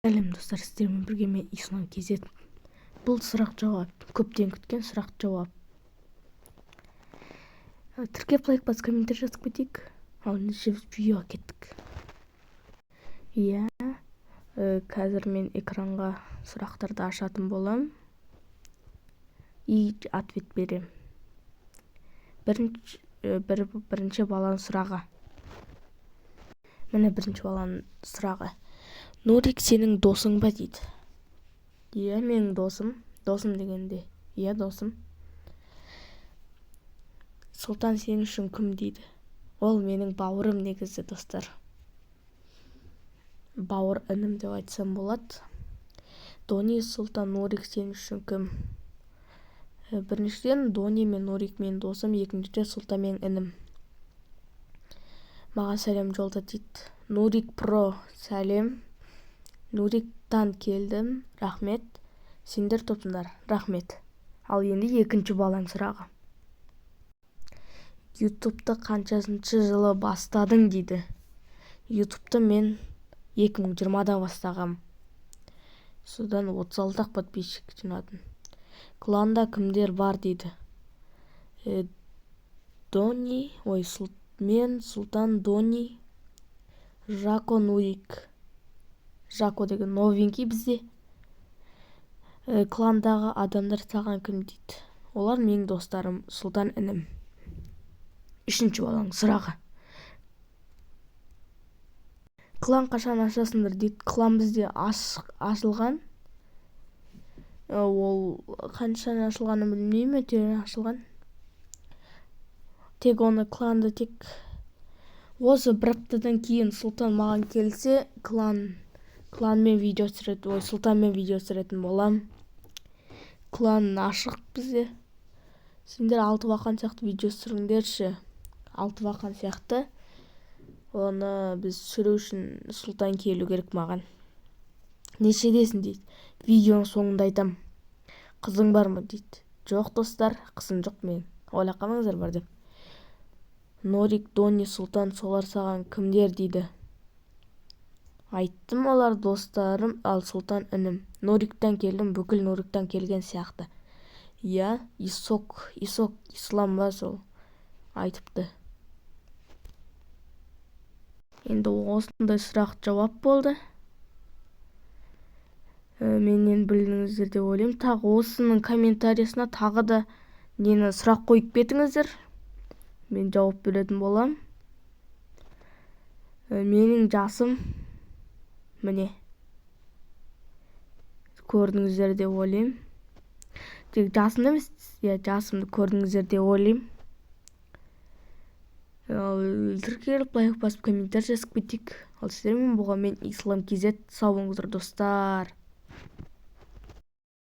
Сәлем, достар! Сіздермен бірге мен, Ислам KZ. Бұл сұрақ жауап, көптен күткен сұрақ жауап. Тіркеп, лайк басып, комментарий жазып кетейік. Ал ендеше біз видеоға кеттік. Иә, қазір мен экранға сұрақтарды ашатын боламын и ответ беремін. Бірінші бірінші баланың сұрағы. Міне, бірінші баланың сұрағы: «Нурик сенің досың ба?» – дейді. Иә, менің досым. Досым дегенде, иә, досым. «Сұлтан сен үшін кім?» – дейді. Ол менің бауырым негізі, достар. Бауыр інім деп айтсам болады. Дони, Сұлтан, Нурик сен үшін кім? Біріншіден, Дони мен Нурик менің досым, екіншіден, Сұлтан менің інім. «Маған сәлем жолда», – дейді. Нурик Про, сәлем. Нуриктан келдім, рахмет. Сендер топсыңдар, рахмет. Ал енді екінші баланың сұрағы: «Ютубты қаншасыншы жылы бастадың?» – дейді. Ютубты мен 2020-да бастағам. Содан 36 ақ подписчик жинадым. «Кланда кімдер бар?» – дейді. Дони, ой, мен, Сұлтан, Дони, Жако, Нурик. Жако деген новенький бізде. «Кландағы адамдар саған кім?» – дейді. Олар менің достарым, Сұлтан інім. Үшінші баланың сұрағы: «Клан қашан ашасыңдар?» – дейді. Клан бізде ашылған. Ол қашан ашылғанын білмеймін, әйтеуір ашылған. Тек оны, кланды тек осы бір аптадан кейін Сұлтан маған келсе, кланмен видео түсіреді, ой, Сұлтанмен видео түсіретін боламын. Клан ашық бізде. Сендер алты бақан сияқты видео түсіріңдерші. Алты бақан сияқты оны біз түсіру үшін Сұлтан келу керек маған. «Нешедесің?» – дейді. Видеоның соңында айтам. «Қызың бар ма?» – дейді. Жоқ, достар, қызым жоқ менің, ойлап қалмаңыздар бар деп. «Норик, Дони, Сұлтан, солар саған кімдер?» – дейді. Айттым, олар достарым, ал Сұлтан інім. Нуриктан келдім, бүкіл Нуриктан келген сияқты. Иә, Исок, Исок Ислам ба, сол айтыпты. Енді осындай сұрақ жауап болды. Менен білдіңіздер деп ойлаймын. Тағы осының комментариясына тағы да нені сұрақ қойып кетіңіздер, мен жауап беретін боламын. Менің жасым, міне, көрдіңіздер деп ойлаймын. Тек жасымды емес, иә, жасымды көрдіңіздер деп ойлаймын. Ал тіркеліп, лайк басып, комментарий жазып кетейік. Ал сіздермен болған мен, Ислам KZ. Сау болыңыздар, достар.